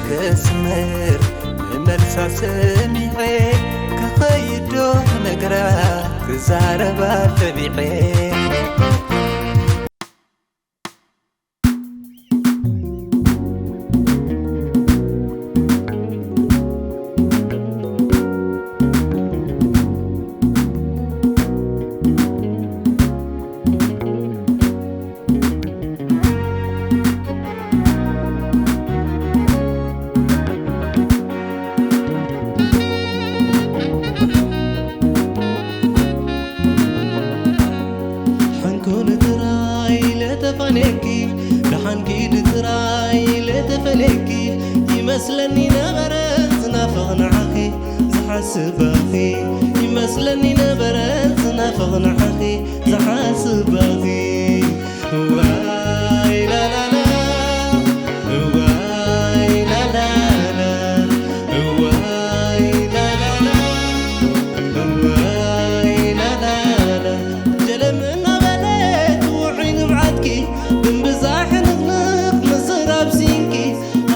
ከስምር ንመልሳ ሰሚዐ፣ ክኸይድ ዶ ክነግራ ክዛረባ ተቢዐ። ሓንኮል ጥራይ ለተፋንየኪ፣ ደሓን ኪዲ ጥራይ ለተፈለየኪ። ይመስለኒ ነበረ ዝናፍቕ ንዓኺ፣ ዝሓስብ ባኺ። ይመስለኒ ነበረ ዝናፍቕ ንዓኺ፣ ዝሓስብ ባኺ። እዋይ ላላላ፣ እዋይ ላላላ፣ እዋይ ላላላ፣ እዋይ ላላላ። ጀለም እናበለት ውዑይ ንብዓትኪ፣ ብንብዛ ሕንቕንቕ ምዝራብ ሲንኪ።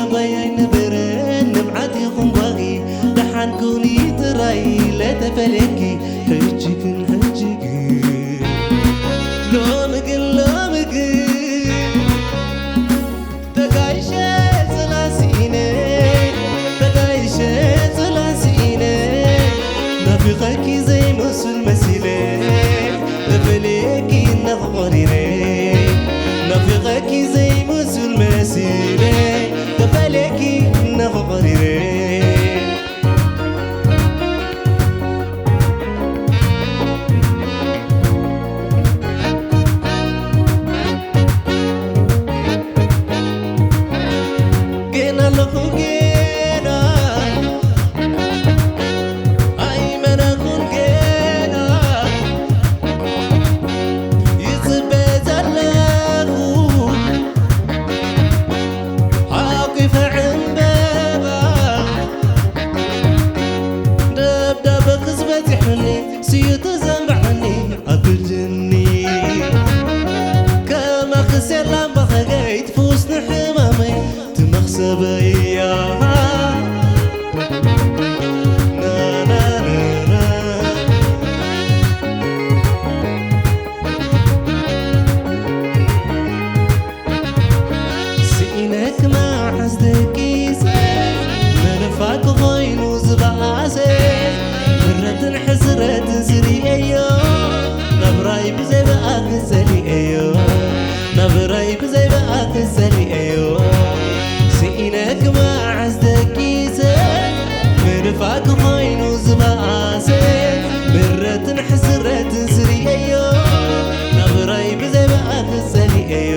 ኣባይ ኣይነበረን ንብዓት ይኹን ጓኺ፣ ደሓን ኩኒ ጥራይ ለተፈለየኪ። ሕጂ ግን፣ ሕጂ ግን፣ ሎሚ ግን፣ ሎሚ ግን፣ ተጋይሸ ጽላል ስኢነ፣ ተጋይሸ ጽላል ስኢነ፣ ናፊቐኪ ዘይመስል መሲለ፣ ተፈልየኪ እናኾ ቆሪረ፣ ናፊቐኪ ዘይመስል መሲለ፣ ተፈልየኪ እናኾ ቆሪረ። ግን ኣለኹ ገና ኣይመነኹን ገና ይጽበ ዘለኹ ሓቂፈ ዕምበባ ደብዳበ ክዝበጽሐኒ ስዩ ተዘንብዓኒ ኣብል ጅኒ ከማኽስ የላም ባኸገይ ትፍውስ ንሕማመይ ትመኽሰበይ እያ። ስኢነክ መዓስ ደቂሰ ምንፋቅ ኮይኑ ዝበኣሰ ምረትን ሕስረትን ስሪኤዮ ናብራይ ብዘይ ብኣክ ጸሊኤዮ ናብራይ ብዘይ ብኣክ ጸሊኤዮ ስኢነክ መዓስ ደቂሰ ምንፋቅ ኮይኑ ዝበኣሰ ምረትን ሕስረትን ስሪኤዮ ናብራይ ብዘይ ብኣክ ጸሊኤዮ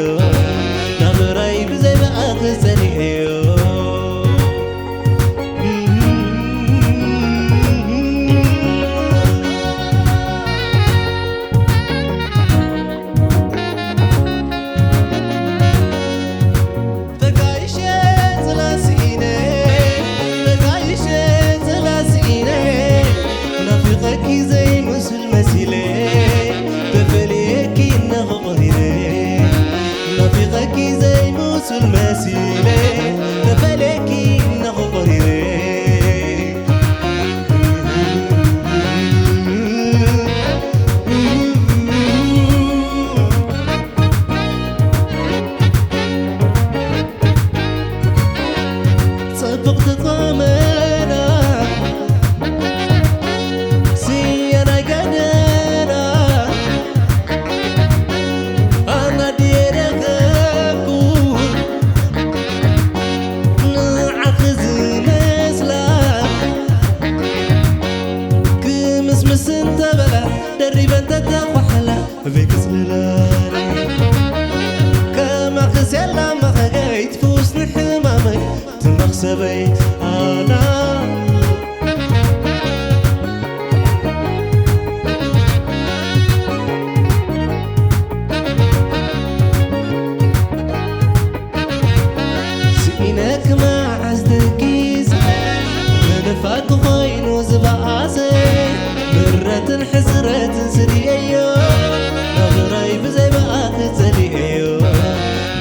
ናብራይ ብዘይ ብኣኽ ጸኒሐዮ። ተጋይሸ ጽላል ስኢነ፣ ተጋይሸ ጽላል ስኢነ፣ ናፊቐኪ ዘይመስል መሲለ፣ ተፈልየኪ እናኾ ቆሪረ። ናፊቐኪ ዘይምሱል መሲለ ተፈለኪ እናኾ ቆሪረ። ጽብቕቲ ቁመና ስየ ናይ ገደና ኣናድየ ረኸብኩ ንዓኺ ዝመስላ ክምስምስ እንተበላ ደሪበን ተተኳሕላ ኣበይ ክጽልላ ከማኽስ የላ መኸገይ ትፍውስ ንሕማመይ ትመኽሰበይ ኣና ስኢነክ መዓስ ደቂሰ ምንፋግ ኮይኑ ዝበኣሰ ምረትን ሕስረትን ስሪኤዮ ናብራይ ብዘይ ብኣኽ ጸሊኤዮ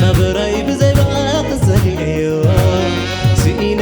ናብራይ ብዘይ ብኣኽ ጸሊኤዮ ስኢነ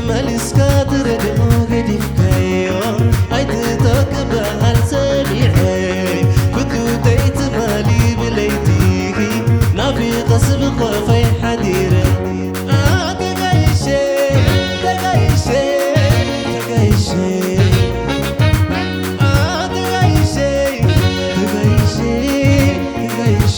መሊስካ ትረድኦ ገዲፍካዮ ኣይትጠቅም በሃል ሰሚዐ ክቱተይ ትማሊ ብለይቲ ናፊቐ ስብኾኸይ ሓዲረ ተጋይሸ ተጋይሸ ተጋይሸ ተጋይሸ ተጋይሸ ተጋይሸ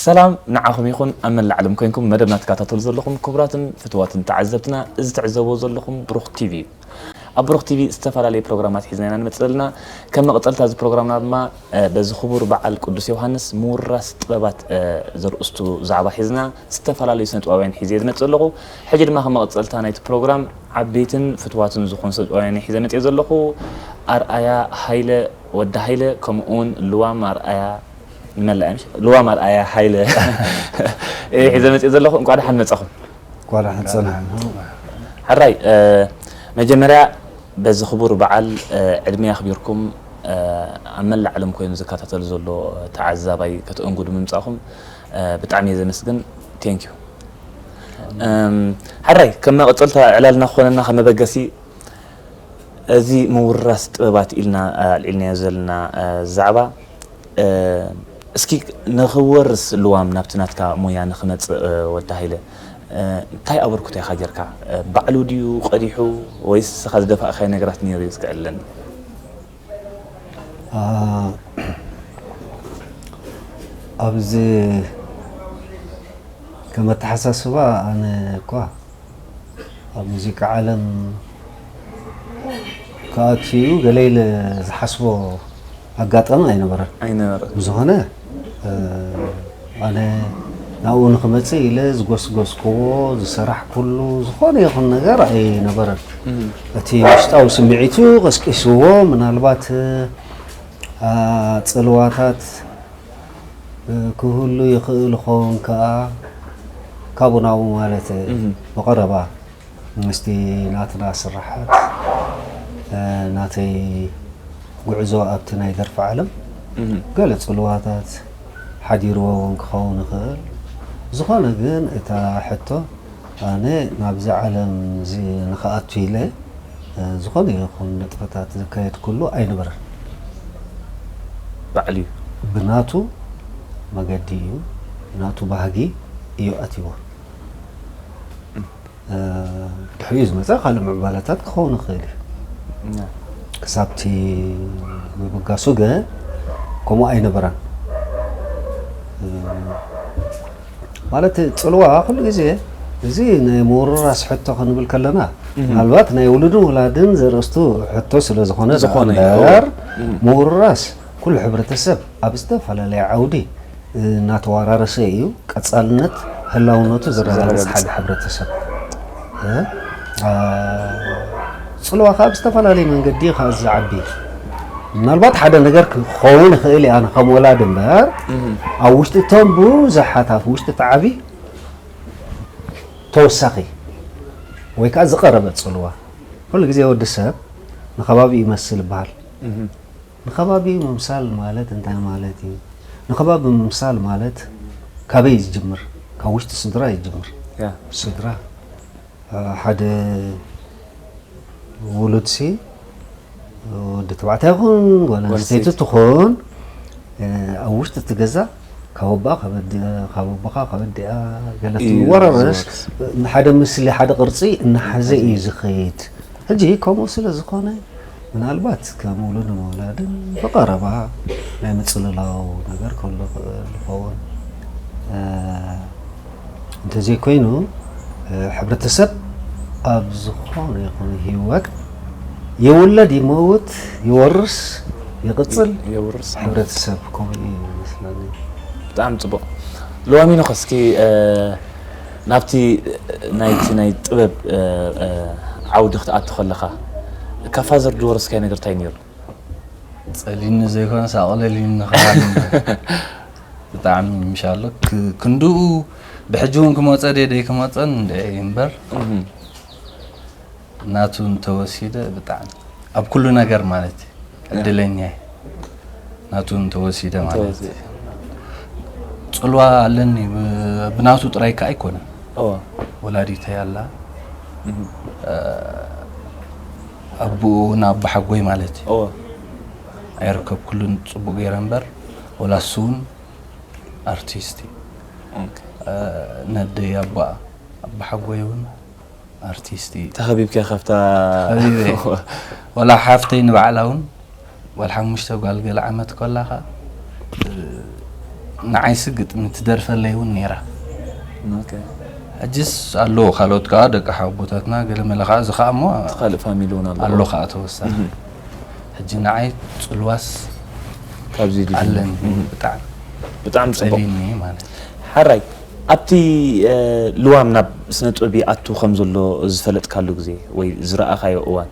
ሰላም ንዓኹም ይኹን ኣብ መላእ ዓለም ኮይንኩም መደብና ትከታተሉ ዘለኹም ክቡራትን ፍትዋትን ተዓዘብትና፣ እዚ ትዕዘብዎ ዘለኹም ብሩኽ ቲቪ እዩ። ኣብ ብሩኽ ቲቪ ዝተፈላለዩ ፕሮግራማት ሒዝና ኢና ንመጽእ ዘለና። ከም መቐጸልታ እዚ ፕሮግራምና ድማ በዚ ክቡር በዓል ቅዱስ ዮሃንስ ምውራስ ጥበባት ዘርእስቱ ዛዕባ ሒዝና ዝተፈላለዩ ስነጥበባውያን ሒዘ ዝመጽእ ኣለኹ። ሕጂ ድማ ከም መቐጸልታ ናይቲ ፕሮግራም ዓበይትን ፍትዋትን ዝኾኑ ሰብ ኦያን ሒዘ መፅእ ዘለኹ ኣርኣያ ሃይለ ወዲ ሃይለ ከምኡ እውን ልዋም ኣርኣያ ንመላእ ምሽ ልዋም ኣርኣያ ሃይለ ሒዘ መፅእ ዘለኹ። እንኳ ደሓን መፃኹም። እንኳ ደሓን ፀናሕና። ሕራይ መጀመርያ በዚ ክቡር በዓል ዕድመ ኣኽቢርኩም ኣብ መላእ ዓለም ኮይኑ ዝከታተል ዘሎ ተዓዛባይ ከተእንግዱ ምምፃእኹም ብጣዕሚ እየ ዘመስግን። ቴንኪዩ። ሕራይ ከም መቐፀልታ ዕላልና ክኾነና ከም መበገሲ እዚ ምውራስ ጥበባት ኢልና ኣልዒልናዮ ዘለና ዛዕባ እስኪ ንኽወርስ ልዋም ናብቲ ናትካ ሞያ ንኽመፅእ ወዲ ሃይለ እንታይ ኣበርክቶ ኢኻ ጌርካ? ባዕሉ ድዩ ቀዲሑ ወይስ ንስኻ ዝደፋእካዮ ነገራት ነይሩ እዩ? እስከ ዕለኒ። ኣብዚ ከም ኣተሓሳስባ ኣነ እኳ ኣብ ሙዚቃ ዓለም ክኣቱ እዩ ገለ ኢለ ዝሓስቦ ኣጋጣሚ ኣይነበረን። ኣይነበረን። ብዝኾነ ኣነ ናብኡ ንኽመፅእ ኢለ ዝጎስጎስክዎ ዝሰራሕኩሉ ዝኾነ ይኹን ነገር ኣይነበረን። እቲ ውሽጣዊ ስምዒቱ ቀስቂስዎ ምናልባት ፅልዋታት ክህሉ ይኽእል ይኸውን ከኣ ካብኡ ናብኡ ማለት ብቐረባ ምስቲ ናትና ስራሓት ናተይ ጉዕዞ ኣብቲ ናይ ደርፊ ዓለም ገለ ፅልዋታት ሓዲርዎ እውን ክኸውን ይኽእል። ዝኾነ ግን እታ ሕቶ ኣነ ናብዚ ዓለም እዚ ንኽኣቱ ኢለ ዝኾነ ይኹን ንጥፈታት ዘካየድኩሉ ኣይነበረን። ባዕሉ እዩ። ብናቱ መገዲ እዩ፣ ብናቱ ባህጊ እዩ ኣትይዎ። ድሕሪኡ ዝመፀ ካልእ ምዕባለታት ክኸውን ይኽእል እዩ። ክሳብቲ ምብጋሱ ገ ከምኡ ኣይነበረን። ማለት ፅልዋ ኩሉ ግዜ እዚ ናይ ምውርራስ ሕቶ ክንብል ከለና ምናልባት ናይ ውሉድን ውላድን ዘርእስቱ ሕቶ ስለ ዝኾነ ዝኾነ እምበር ምውርራስ ኩሉ ሕብረተሰብ ኣብ ዝተፈላለየ ዓውዲ እናተወራረሰ እዩ ቀፃልነት ህላውነቱ ዘረጋግፅ ሓደ ሕብረተሰብ። ፅልዋ ከዓ ብዝተፈላለየ መንገዲ እዩ ከዓ ዝዓቢ። ምናልባት ሓደ ነገር ክኸውን ይኽእል እዩ ኣነ ከም ወላዲ እምበር ኣብ ውሽጢ እቶም ብዙሓት ኣብ ውሽጢ እቲ ዓቢ ተወሳኺ ወይ ከዓ ዝቐረበ ፅልዋ ኩሉ ግዜ ወዲ ሰብ ንከባቢ ይመስል ይበሃል። ንከባቢ ምምሳል ማለት እንታይ ማለት እዩ? ንከባቢ ምምሳል ማለት ካበይ እዩ ዝጅምር? ካብ ውሽጢ ስድራ እዩ ዝጅምር። ስድራ ሓደ ውሉድሲ ወዲ ተባዕታይ ይኹን ጓል ኣንስተይቲ ትኹን ኣብ ውሽጢ እቲ ገዛ ካብ ኣቦኣ ካብ ኣቦኻ ካብ ኣዲኣ ገለ ትወራረስ ሓደ ምስሊ ሓደ ቅርፂ እናሓዘ እዩ ዝኸይድ። ሕጂ ከምኡ ስለ ዝኾነ ምናልባት ከም ውሉድን ወላድን ብቐረባ ናይ ምጽልላው ነገር ክህሉ ይኽእል ይኸውን። እንተዘይኮይኑ ሕብረተሰብ ኣብ ዝኾነ ይኹን ህይወት ይውለድ ይመውት ይወርስ ይቕጽል። የውርስ። ሕብረተሰብ ከምኡ እዩ ይመስለኒ። ብጣዕሚ ጽቡቕ። ሎሚኖ እስኪ ናብቲ ናይቲ ናይ ጥበብ ዓውዲ ክትኣቱ ከለኻ ካብ ፋዘር ዝወረስካዮ ነገር እንታይ ነይሩ? ጸሊኒ ዘይኮነስ ኣቕለል ኢሉኒ ክበሃል እምበር። ብጣዕሚ ምሻሎ ክንድኡ ብሕጂ እውን ክመፀ ደይ ደይ ክመፀን እንደ እምበር ናቱ እንተወሲደ ብጣዕሚ ኣብ ኩሉ ነገር ማለት እዩ ዕድለኛ እየ። ናቱ እንተወሲደ ማለት እዩ። ጽልዋ ኣለኒ ብ- ብናቱ ጥራይ ከኣ ኣይኮነን። እወ ወላዲተይ ኣላ ኣቦኡ እውን ኣቦሓጎይ ማለት እዩ። እወ ኣይረከብኩሉን ጽቡቅ ገይረ እምበር ወላ እሱ እውን ኣርቲስት እዩ። ኦኬ። ነደይ ኣቦኣ ኣቦሓጎይ እውን ኣርቲስት እዩ። ተኸቢብካ ካብታ ሓቢበይ ወላ ሓፍተይ ንባዕላ እውን ወላ ሓሙሽተ ጓል ገለ ዓመት ከላ ኸኣ ንዓይሲ ግጥሚ ትደርፈለይ እውን ነይራ። ኦኬ። ሕጅስ ኣለዉ ካልኦት ከዓ ደቂ ሓቦታትና ገለ መለ ከዓ እዚ ከዓ እሞ እቲ ካልእ ፋሚሊ እውን ኣሎ ኣሎ ከዓ ተወሳኺ ሕጂ ንዓይ ፅልዋስ ካብዚ ድዩ? ኣለኒ ብጣዕሚ ብጣዕሚ ፅቡቅ። ፀሊኒ ማለት እዩ። ሓራይ ኣብቲ ልዋም ናብ ስነ ጥበብ ይኣቱ ከም ዘሎ ዝፈለጥካሉ ግዜ ወይ ዝረኣኻዮ እዋን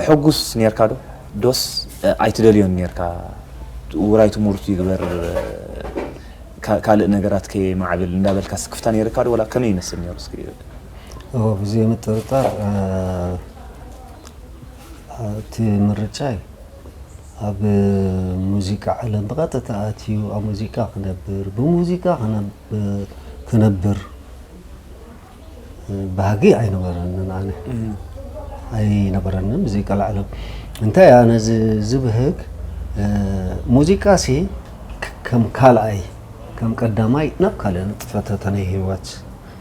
ሕጉስ ነርካ ዶ? ዶስ ኣይትደልዮን ነርካ? ውራይ ትምህርቱ ይግበር ካልእ ነገራት ከየማዕብል እንዳበልካ ስክፍታ ነርካ ዶ? ወላ ከመይ ይመስል ነሩ? እስኪ ብዘይ ምጥርጣር እቲ ምርጫይ ኣብ ሙዚቃ ዓለም ብቐጥታ ኣትዩ ኣብ ሙዚቃ ክነብር ብሙዚቃ ክነብር ባህጊ ኣይነበረንን ኣነ ኣይነበረንን ብዘይ ቀልዓለም እንታይ ኣነ ዝብህግ ሙዚቃ ሲ ከም ካልኣይ ከም ቀዳማይ ናብ ካልእ ንጥፈተተ ናይ ህይወት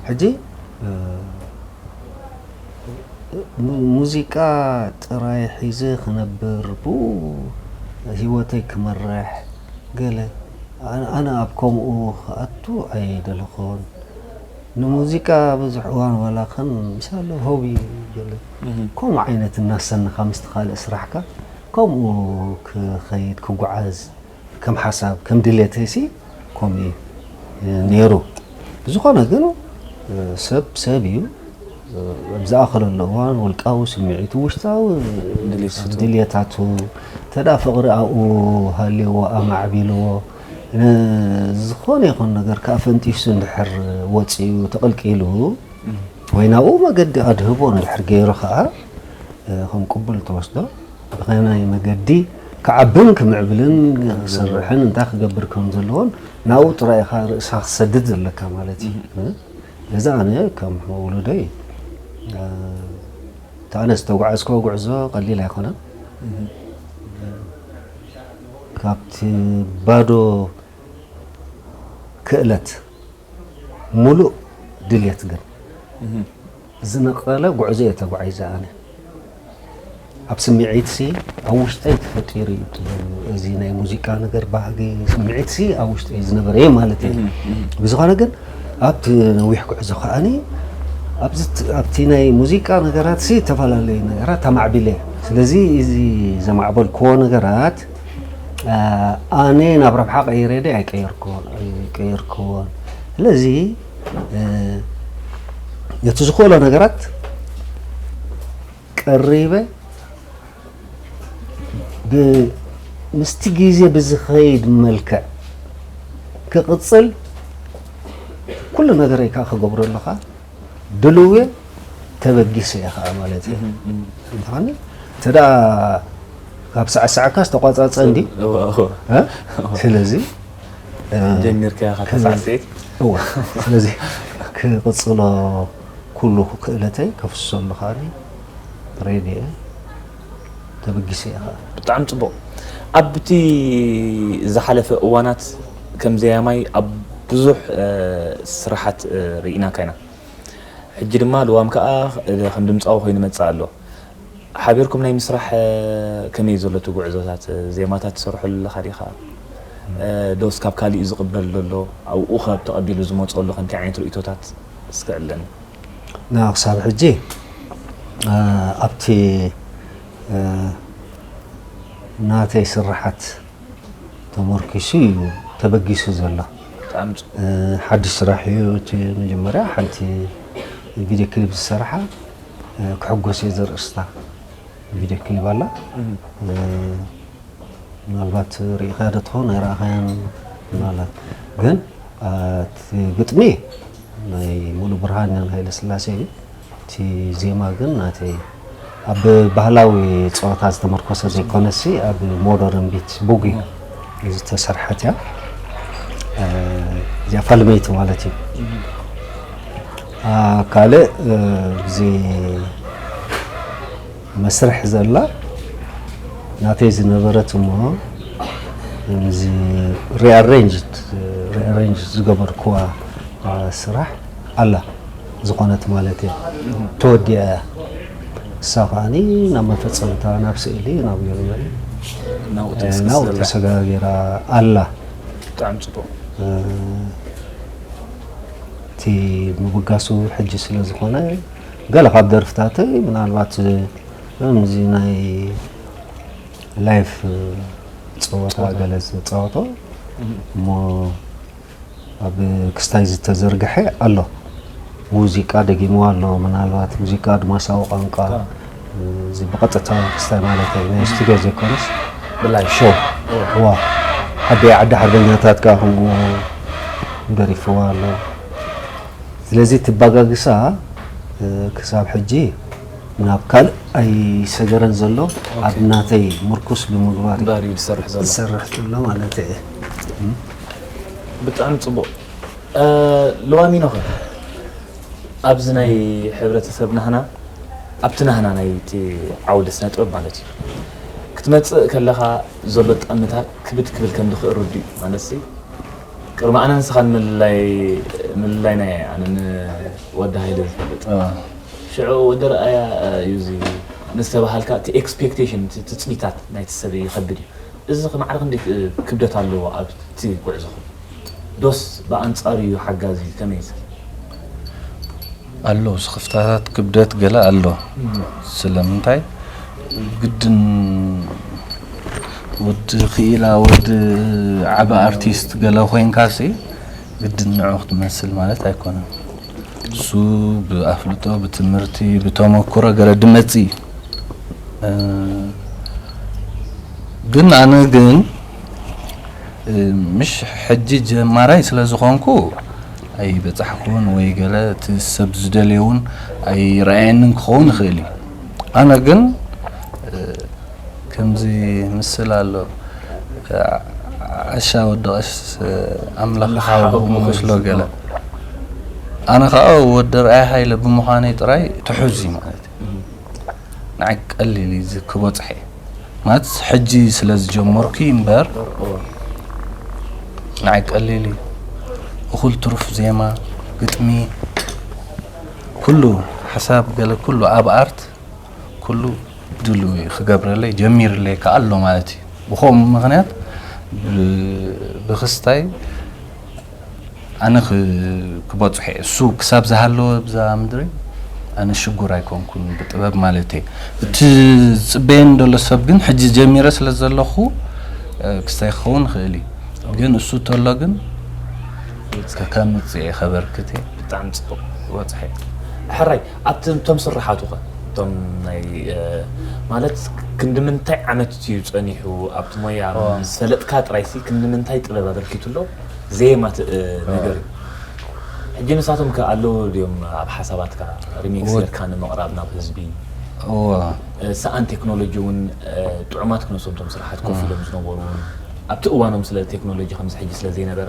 ሕጂ ሙዚቃ ጥራይ ሒዘ ክነብር ብኡ ህይወተይ ክመርሕ ገለ ኣነ ኣብ ከምኡ ክኣቱ ኣይደለኹን ንሙዚቃ ብዙሕ እዋን ዋላ ከም ምሳለ ሆቢ ገለ ከምኡ ዓይነት እናሰነኻ ምስቲ ካልእ ስራሕካ ከምኡ ክኸይድ ክጓዓዝ ከም ሓሳብ ከም ድሌተይሲ ከምኡ እዩ ነይሩ ብዝኾነ ግን ሰብ ሰብ እዩ ኣብ ዝኣኸለሉ እዋን ውልቃዊ ስምዒቱ ውሽጣዊ ድሌታቱ እንተ ፍቕሪ ኣብኡ ሃልይዎ ኣማዕቢልዎ ዝኾነ ይኹን ነገር ከዓ ፈንጢሱ እንድሕር ወፂኡ ተቐልቂሉ ወይ ናብኡ መገዲ ኣድህቦ እንድሕር ገይሩ ከዓ ከም ቅቡል ተወስዶ ብኸመይ መገዲ ክዓብን ክምዕብልን ክሰርሕን እንታይ ክገብር ከም ዘለዎን ናብኡ ጥራይ ኢኻ ርእስኻ ክሰድድ ዘለካ ማለት እዩ። ነዚ ኣነ ከም ውሉደይ እታ ኣነ ዝተጓዓዝክዎ ጉዕዞ ቀሊል ኣይኮነን። ካብቲ ባዶ ክእለት ሙሉእ ድልየት ግን ዝነቐለ ጉዕዞ እየ ተጓዒዘ ኣነ ኣብ ስምዒትሲ ኣብ ውሽጠይ ተፈጢሩ እዩ ጥበብ እዚ ናይ ሙዚቃ ነገር ባህጊ ስምዒትሲ ኣብ ውሽጠይ ዝነበረ እየ ማለት እየ ብዝኾነ ግን ኣብቲ ነዊሕ ጉዕዞ ከዓኒ ኣብቲ ናይ ሙዚቃ ነገራት ሲ ዝተፈላለዩ ነገራት ተማዕቢለ ስለዚ እዚ ዘማዕበልክዎ ነገራት ኣነ ናብ ረብሓ ቀይረ ደ ኣይቀየርክዎን ስለዚ ነቲ ዝኾሎ ነገራት ቀሪበ ምስቲ ግዜ ብዝኸይድ መልክዕ ክቕፅል ኩሉ ነገረይ ከዓ ክገብሮ ኣለካ ድልው እየ ተበጊሰ እየ ከዓ ማለት እዩ እንተኾነ እንተ ካብ ሳዕሳዕካ ዝተቋፃፀ እንዲ ስለዚ ጀሚርካያ ከተሳዕስዒት እወ ስለዚ ክቕፅሎ ኩሉ ክእለተይ ከፍሰሉ ከዓ ሬድየ ተበጊሰ እየ ከዓ ብጣዕሚ ፅቡቕ ኣብቲ ዝሓለፈ እዋናት ከም ዘያማይ ኣብ ብዙሕ ስራሓት ርኢናካ ኢና ሕጂ ድማ ልዋም ከዓ ከም ድምፃዊ ኮይኑ መፅእ ኣሎ ሓቢርኩም ናይ ምስራሕ ከመይ ዘሎ እቲ ጉዕዞታት ዜማታት ትሰርሑ ኣለካ ዲካ ዶስ ካብ ካሊእ ዝቕበል ዘሎ ኣብኡ ካብ ተቐቢሉ ዝመፁ ኣሎ ከምቲ ዓይነት ርእቶታት እስከ ኣለኒ ና ክሳብ ሕጂ ኣብቲ ናተይ ስራሓት ተመርኪሱ እዩ ተበጊሱ ዘሎ ሓድሽ ስራሕ እዩ። እቲ መጀመርያ ሓንቲ ቪድዮ ክሊፕ ዝሰርሓ ክሕጎስ እየ ዘርእስታ ቪድዮ ክሊፕ ኣላ። ምናልባት ርኢኻያ ዶ ትኸውን ኣይረኣኻያን? ምናልባት ግን እቲ ግጥሚ ናይ ሙሉ ብርሃን ያን ሃይለ ስላሴ እዩ። እቲ ዜማ ግን ናተይ ኣብ ባህላዊ ጸወታ ዝተመርኮሰ ዘይኮነሲ ኣብ ሞደርን ቢት ቡጊ ዝተሰርሐት እያ። እዚኣ ፋልመይቲ ማለት እዩ። ካልእ እዚ መስርሕ ዘላ ናተይ ዝነበረት እሞ እዚ ሪኣሬንጅ ሪኣሬንጅ ዝገበርኩዋ ስራሕ ኣላ ዝኾነት ማለት እያ። ተወዲኣ እያ። እሳ ከዓኒ ናብ መፈጸምታ ናብ ስእሊ ናብ ገለ ገለ ናብኡ ናብኡ ተሰጋጊራ ኣላ። ብጣዕሚ ጽቡቕ። እቲ ምብጋሱ ሕጂ ስለ ዝኾነ ገለ ካብ ደርፍታተይ ምናልባት ከምዚ ናይ ላይፍ ጸወታ ገለ ዝጻወቶ እሞ ኣብ ክስታይ ዝተዘርግሐ ኣሎ። ሙዚቃ ደጊምዋ ኣሎ። ምናልባት ሙዚቃ ኣድማሳዊ ቋንቋ እዚ ብቐጥታ ክስታይ ማለት ናይ ስቱድዮ ዘይኮነስ ብላይ ሾው ዋ ሓደ ዓዲ ሓርበኛታት ከኣ ከምኡ ደሪፍዋ ኣሎ። ስለዚ ትባጋግሳ ክሳብ ሕጂ ናብ ካልእ ኣይሰገረን ዘሎ ኣብ ናተይ ምርኩስ ብምግባር እዩ ባሪ ዝሰርሕ ዘሎ ዝሰርሕ ዘሎ ማለት እየ። ብጣዕሚ ጽቡቕ። ለዋሚኖኸ ኣብዚ ናይ ሕብረተሰብ ናህና ኣብቲ ናህና ናይ እቲ ዓውዲ ስነ ጥበብ ማለት እዩ ክትመጽእ ከለኻ ዘሎ ጠምታ ክብድ ክብል ከም ዝኽእል ርዱ እዩ ማለት ሲ ቅድሚ ኣነ ንስኻን ምልላይ ምልላይና እየ ኣነ ንወዲ ሃይለ ዝፈልጥ ሽዑ ወዲ ረኣያ እዩ እዚ ምስ ተባሃልካ እቲ ኤክስፔክቴሽን ትፅቢታት ናይቲ ሰብ ይኸብድ እዩ እዚ ማዕረ ክንደይ ክብደት ኣለዎ ኣብቲ ጉዕዞኹም ዶስ ብኣንፃሩ እዩ ሓጋዚ ከመይ እዩ ኣሎ ስኽፍታታት ክብደት ገለ ኣሎ ስለምንታይ ግድን ወዲ ክኢላ ወዲ ዓቢ ኣርቲስት ገለ ኮይንካ ሲ ግድን ንዑ ክትመስል ማለት ኣይኮነን እሱ ብኣፍልጦ ብትምህርቲ ብተመክሮ ገለ ድመጽእ ግን ኣነ ግን ምሽ ሕጂ ጀማራይ ስለ ዝኾንኩ ኣይበጻሕኩን ወይ ገለ እቲ ሰብ ዝደልዮ እውን ኣይረኣየንን ክኸውን ይኽእል እዩ ኣነ ግን ከምዚ ምስል ኣሎ ዓሻ ወደቐስ ኣምላኽ ሓወ ክመስሎ ገለ ኣነ ከዓ ወዲ ርኣይ ሃይለ ብምዃነይ ጥራይ ትሑዝ እዩ ማለት እዩ ንዓይ ቀሊል እዩ ክበፅሐ ማለት ሕጂ ስለ ዝጀመርኩ እምበር ንዓይ ቀሊል እዩ እኹል ትሩፍ ዜማ ግጥሚ ኩሉ ሓሳብ ገለ ኩሉ ኣብ ኣርት ኩሉ ድሉ ክገብረለይ ጀሚርለይ ከኣሎ ማለት እዩ ብኸም ምክንያት ብክስታይ ኣነ ክበፅሐ እሱ ክሳብ ዝሃለወ ብዛ ምድሪ ኣነ ሽጉር ኣይኮንኩን ብጥበብ ማለት እቲ ዝፅበየን ዘሎ ሰብ ግን ሕጂ ጀሚረ ስለ ዘለኹ ክስታይ ክኸውን ይኽእል እዩ ግን እሱ ተሎ ግን ከምፅእ ከበርክት ብጣዕሚ ፅቡቅ ወፅሐ ሕራይ ኣብቲ እቶም ስራሓቱ ኸ እቶም ናይ ማለት ክንዲ ምንታይ ዓመት እዩ ፀኒሑ ኣብቲ ሞያ ዝሰለጥካ ጥራይሲ ክንዲ ምንታይ ጥበብ ኣበርኪቱ ኣሎ ዘየማትእ ነገር እዩ ሕጂ ንሳቶም ከ ኣለዉ ድዮም ኣብ ሓሳባትካ ሪሚክስ ጌርካ ንምቕራብ ናብ ህዝቢ ሰኣን ቴክኖሎጂ እውን ጥዑማት ክነሶም ቶም ስራሓት ኮፍ ኢሎም ዝነበሩ ኣብቲ እዋኖም ስለ ቴክኖሎጂ ከምዚ ሕጂ ስለ ዘይነበረ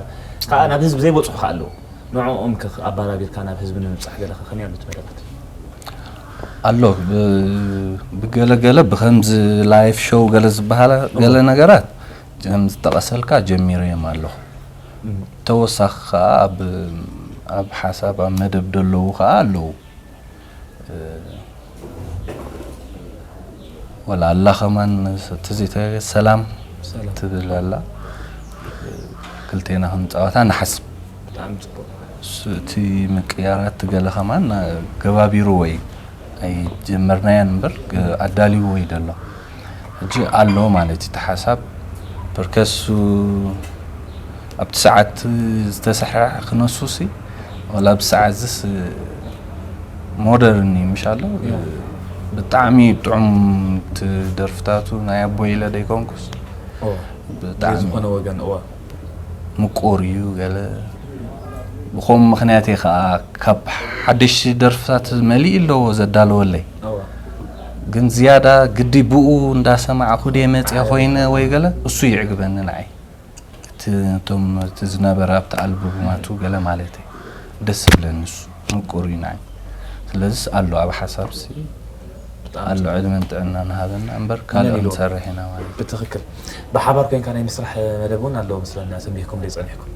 ከዓ ናብ ህዝቢ ዘይበፅሑ ከዓ ኣለዉ ንዕኦም ከ ኣባራቢርካ ናብ ህዝቢ ንምብፃሕ ገለ ከ ከመይ ኣሎ እቲ መደባት ኣሎ ብገለገለ ብከምዚ ላይፍ ሾው ገለ ዝበሃላ ገለ ነገራት ከም ዝጠቐሰልካ ጀሚረዮም ኣለኹ ተወሳኺ ከዓ ኣብ ኣብ ሓሳብ ኣብ መደብ ደለዉ ከዓ ኣለዉ ወላ ኣላ ከማን ትዝተ ሰላም ትብል ኣላ ክልቴና ክንፃወታ ንሓስብ እቲ ምቅያራት ገለ ከማን ገባቢሩ ወይ ኣይጀመርናያን እምበር ኣዳልይዎ እዩ ደሎ ሕጂ ኣሎ ማለት እቲ ሓሳብ ፐርከሱ ኣብቲ ሰዓት ዝተሰሕሐ ክነሱሲ ዋላ ብሰዓት ዝስ ሞደርን እዩ ምሻሎ። ብጣዕሚ ጥዑምቲ ደርፍታቱ ናይ ኣቦይ ኢለ ደይኮንኩስ ብጣዕሚ ዝኾነ ወገን እዋ ምቁር እዩ። ገለ ብኸም ምኽንያት እየ ከዓ ካብ ሓደሽቲ ደርፍታት መሊእ ኣለዎ ዘዳለወለይ። ግን ዝያዳ ግዲ ብኡ እንዳሰማዕኹ ድየ መፅያ ኮይነ ወይ ገለ እሱ ይዕግበኒ ንዓይ። እቲ እቶም እቲ ዝነበረ ኣብቲ ኣልቡማቱ ገለ ማለት እዩ ደስ ዝብለኒ እሱ ምቁር እዩ ንዓይ። ስለዚስ ኣሎ ኣብ ሓሳብሲ ኣሎ ዕድመን ጥዕና ንሃበና እምበር ካልኦ ንሰርሕ ኢና ማለት እዩ። ብትኽክል ብሓባር ኮይንካ ናይ ምስራሕ መደብ እውን ኣለዎ ምስለና ሰሚዕኩም ዶ ይፀኒሕኩም?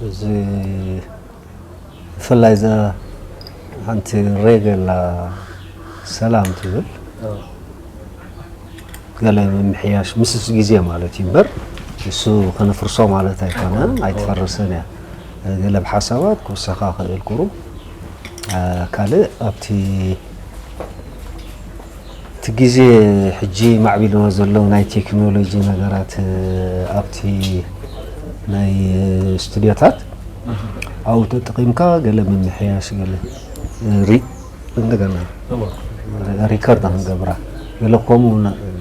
እዚ ብፍላይ እዛ ሓንቲ ሬገ ኣላ ሰላም ትብል ገለ ምምሕያሽ ምስስ ግዜ ማለት እዩ እምበር እሱ ከነፍርሶ ማለት ኣይኮነን ኣይትፈርስን እያ ገለ ብሓሳባት ክውሰኻ ክእል ቁሩብ ካልእ ኣብቲ እቲ ግዜ ሕጂ ማዕቢልዎ ዘሎ ናይ ቴክኖሎጂ ነገራት ኣብቲ ናይ ስቱድዮታት ኣብኡ ተጠቒምካ ገለ ምምሕያሽ ገለ ሪ እንደገና ሪከርድ ክንገብራ ገለ ከምኡ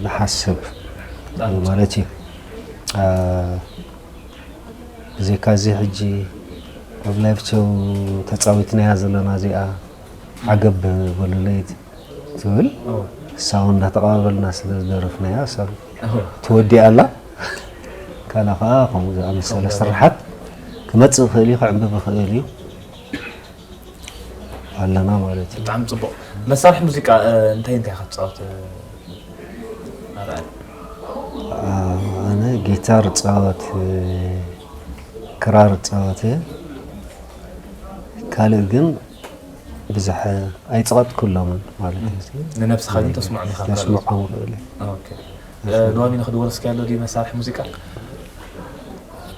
ንሓስብ ማለት እዩ። ብዘይካ እዚ ሕጂ ኣብ ላይፍ ሾው ተፃዊትናያ ዘለና እዚኣ ዓገብ በሉለይ ትብል እሳ እውን እንዳተቐባበልና ስለ ዝደረፍናያ እሳ ተወዲኣ ኣላ። ካና ከዓ ከምኡ ዝኣመሰለ ስራሓት ክመፅእ ይኽእል እዩ ክዕንብብ ይኽእል እዩ ኣለና ማለት እዩ። ብጣዕሚ ፅቡቕ። መሳርሒ ሙዚቃ እንታይ እንታይ ኢኻ ትፃወት? ኣርኣይ። ኣነ ጊታር እፃወት፣ ክራር እፃወት እየ። ካልእ ግን ብዙሕ ኣይፀቐጥኩሎምን ማለት እዩ። ንነብስኻ ግን ተስምዖም ኢኻ ካልኦት? ተስምዖም ይኽእል እየ። ኦኬ። ሎሚ ንኽድወርስኪ ኣሎ ድዩ መሳርሒ ሙዚቃ?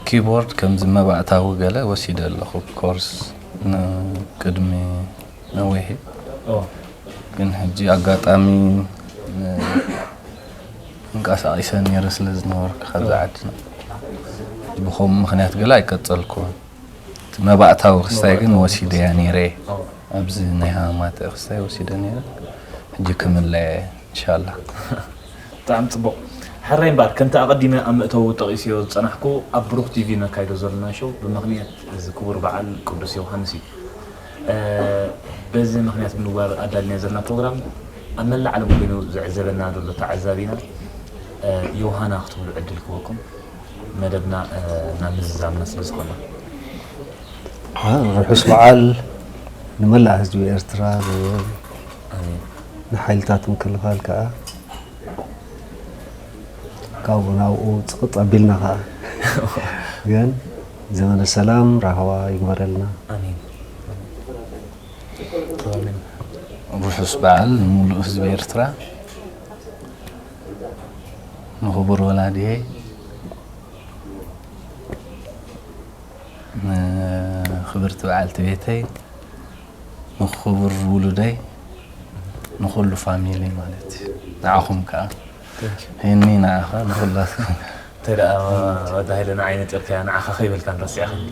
ኪቦርድ ከምዚ መባእታዊ ገለ ወሲደ ኣለኹ ኮርስ ንቅድሚ ነዊሕ እዩ። ግን ሕጂ ኣጋጣሚ እንቀሳቂሰ ነይረ ስለ ዝነበርኩ ካብዚ ዓድና ብኸምኡ ምኽንያት ገለ ኣይቀጸልኩን። እቲ መባእታዊ ክስታይ ግን ወሲደያ ነይረ ኣብዚ ናይ ሃማማተ ክስታይ ወሲደ ነይረ። ሕጂ ክምለያ እየ እንሻላ። ብጣዕሚ ፅቡቕ። ሕራይ እምበኣር ከምቲ ኣቐዲመ ኣብ መእተዊ ጠቒሰዮ ዝፀናሕኩ ኣብ ብሩኽ ቲቪ ነካይዶ ዘለና ሾው ብምኽንያት እዚ ክቡር በዓል ቅዱስ ዮሃንስ እዩ። በዚ ምኽንያት ብምግባር ኣዳሊና ዘለና ፕሮግራም ኣብ መላእ ዓለም ኮይኑ ዝዕዘበና ዘሎ ተዓዛቢና ዮሃና ክትብሉ ዕድል ክህበኩም መደብና ናብ ምዝዛምና ስለ ዝኾና። ርሑስ በዓል ንመላእ ህዝቢ ኤርትራ ንሓይልታት ምክልኻል ከዓ ካብኡ ናብኡ ፅቕጥ ኣቢልና ከዓ ግን ዘመነ ሰላም ራህዋ ይግበረልና። ኣሜን። ርሑስ በዓል ንሙሉእ ህዝቢ ኤርትራ፣ ንኽቡር ወላዲየይ፣ ንኽብርቲ በዓልቲ ቤተይ፣ ንኽቡር ውሉደይ፣ ንኹሉ ፋሚሊ ማለት እዩ። ንዓኹም ከዓ ሄኒ ንዓኻ ንኹላትኩም። እንታይ ደኣ ወዲ ሃይለ ንዓይ ነጢርካያ ንዓኻ ከይበልካን ረሲዕኻኒ።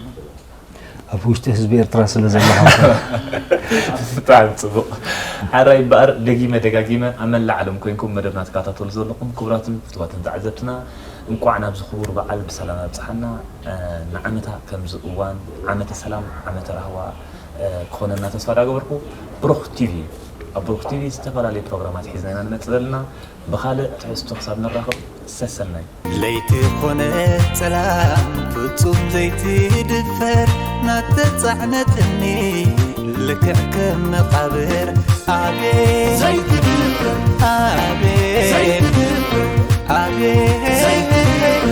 ኣብ ውሽጢ ህዝቢ ኤርትራ ስለ ዘለኻ ብጣዕሚ ፅቡቕ። ሓራይ እምበኣር ደጊመ ደጋጊመ ኣብ መላእ ዓለም ኮይንኩም መደብና ትከታተሉ ዘለኹም ክቡራትን ፍትዋትን ተዓዘብትና እንቋዕ ናብዚ ክቡር በዓል ብሰላም ኣብፅሓና። ንዓመታ ከምዚ እዋን ዓመተ ሰላም ዓመተ ራህዋ ክኾነና ተስፋ ዳገበርኩ ብሩኽ ቲቪ ኣብ ብሩኽ ቲቪ ዝተፈላለዩ ፕሮግራማት ሒዝና ኢና ንመፅእ ዘለና። ብኻልእ ትሕዝቶ ክሳብ ንራኸብ ሰሰናዩ። ለይቲ ኮነ ጸላም ፍጹም ዘይትድፈር ናተጻዕነትኒ ልክዕ ከም መቓብር ኣቤት ዘይትድፈር ኣቤት ዘይትድፈር ኣቤት ዘይትድፈር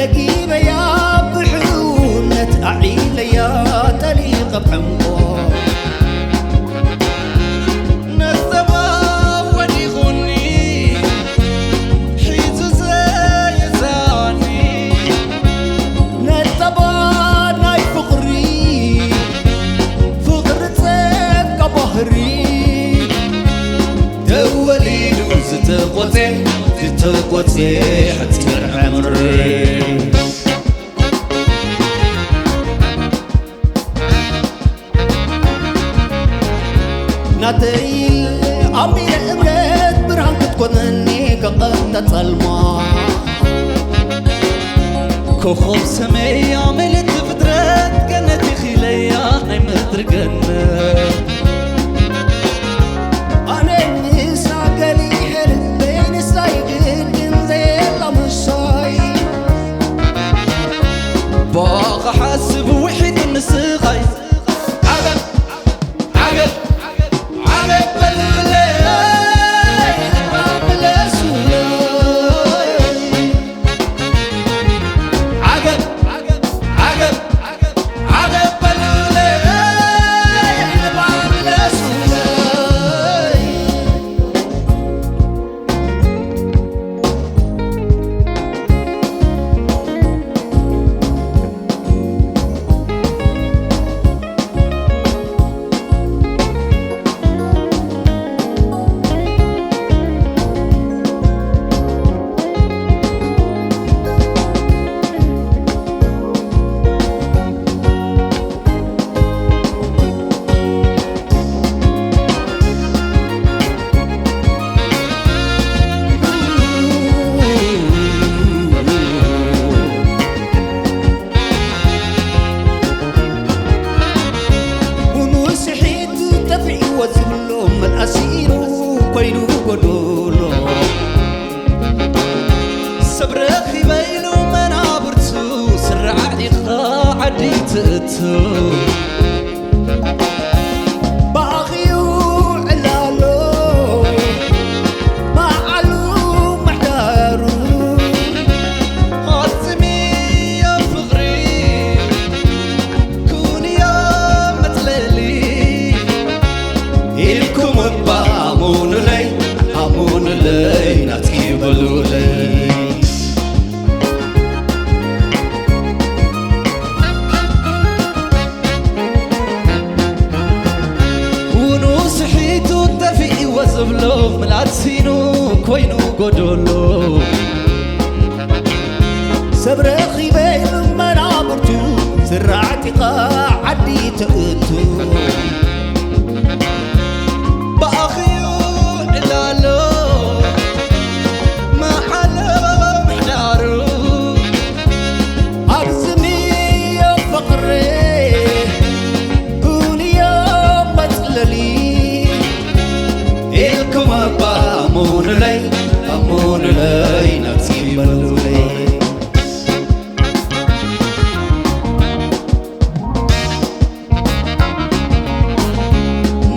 ደጊበያ ብሕውነት ኣዒለያ ጠሊቐ ብዕምቆ። ነጸባ ወዲቑኒ ሒዙ ዘየዛኒ። ነጸባ ናይ ፍቕሪ ፍቕሪ ጸጋ ባህሪ። ተወሊዱ ዝተቖጸ ዝተቖጸ ሓጺር ዕምሪ። ናተይ ኣቢለ እምነት ብርሃን ክትኮነኒ ከቐንታ ጸልማ። ኮኾብ ሰመያ ምልእቲ ፍጥረት ገነት ኢኺለያ ናይ ምድሪ ገነት። ኣነ ንሳ ገሊሐ ልበይ ንሳይ ግድን ዘየላ ምሳይ። ብኣኻ ሓስብ ውሒድ ንስኻይ። ዓገብ ዓገብ ዓገብ በሉለይ ልባ ምለሱለይ። ዓገብ ዓገብ ዓገብ በሉለይ ልባ ምለሱለይ። ቡኑ ስሒቱ ጠፊእዎ ዝብሎ መልኣስ ኢሉ ኮይኑ ጎዶሎ። ሰብ ረኺበ ኢሉ መናብርቱ ስራዕ ኢኻ ዓዲ ትእቱ። ብኣኺኡ ዕላሎ መዓሉ ምሕዳሩ። ኣዝምዮ ፍቕሪ ኩንዮ መጽለሊ ኢልኩም እባ ኣሙኑለይ፣ ኣሙኑለይ ናትኪ በሉለይ። ውኑ ስሒቱ ጠፊእዎ ዝብሎ ምላስ ሲኑ ኮይኑ ጎዶሎ። ሰብ ረኺበ ኢሉ መናብርቱ ስራዕቲኻ ዓዲ ተእቱ። ብኣኺኡ ዕላሎ መዓሎ ምሕዳሩ። ኣግዝምዮ ፍቕሪ ኩንዮ መጽለሊ ኢልኩም እባ ኣሙኑለይ፣ ኣሙኑለይ ናትኪ በሉለይ።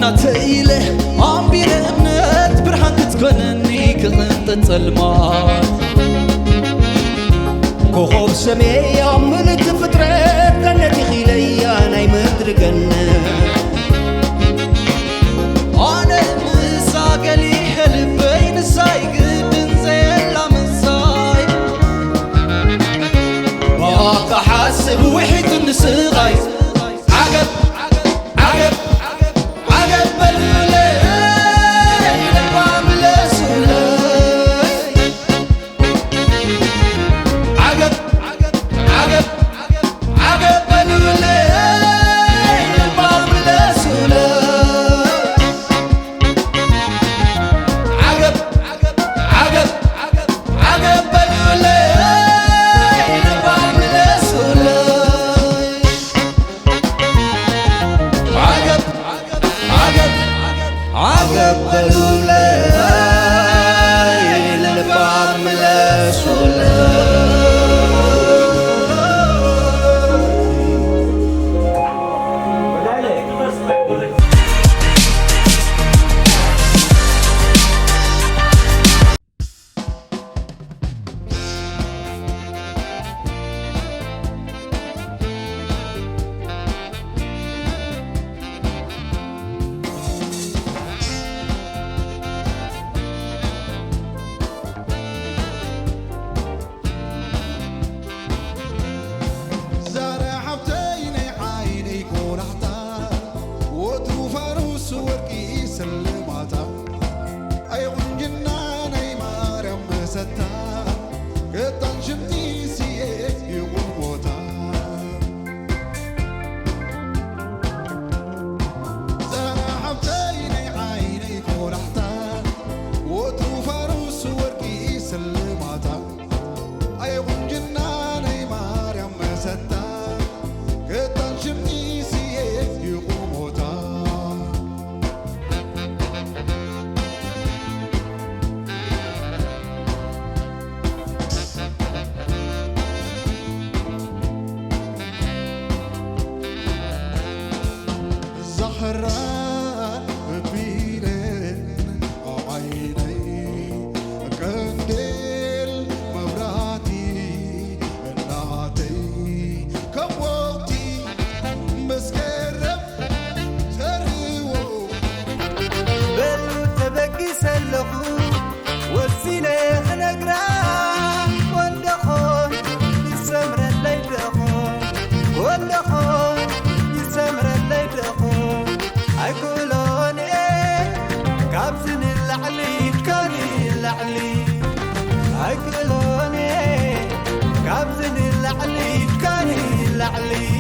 ናተይ ኢለ ኣንቢረ እምነት ብርሃን ክትኮነኒ ክቕንጥጥ ጸልማት። ኮኾብ ሰመያ ምልእቲ ፍጥረት ገነት ኢኺለያ ናይ ምድሪ ገነት። ኣነ ምሳ ገሊሐ ልበይ ንሳይ ግድን ዘየላ ምሳይ። ብኣኻ ሓስብ ውሒድ ንስቓይ። ዓገብ ዓገብ ዓገብ በሉለይ ልባ ምለሱለይ። ዓገብ ዓገብ ዓገብ በሉለይ ልባ ምለሱለይ። ዓገብ ዓገብ ዓገብ በሉለይ ልባ ምለሱለይ። ላዕሊ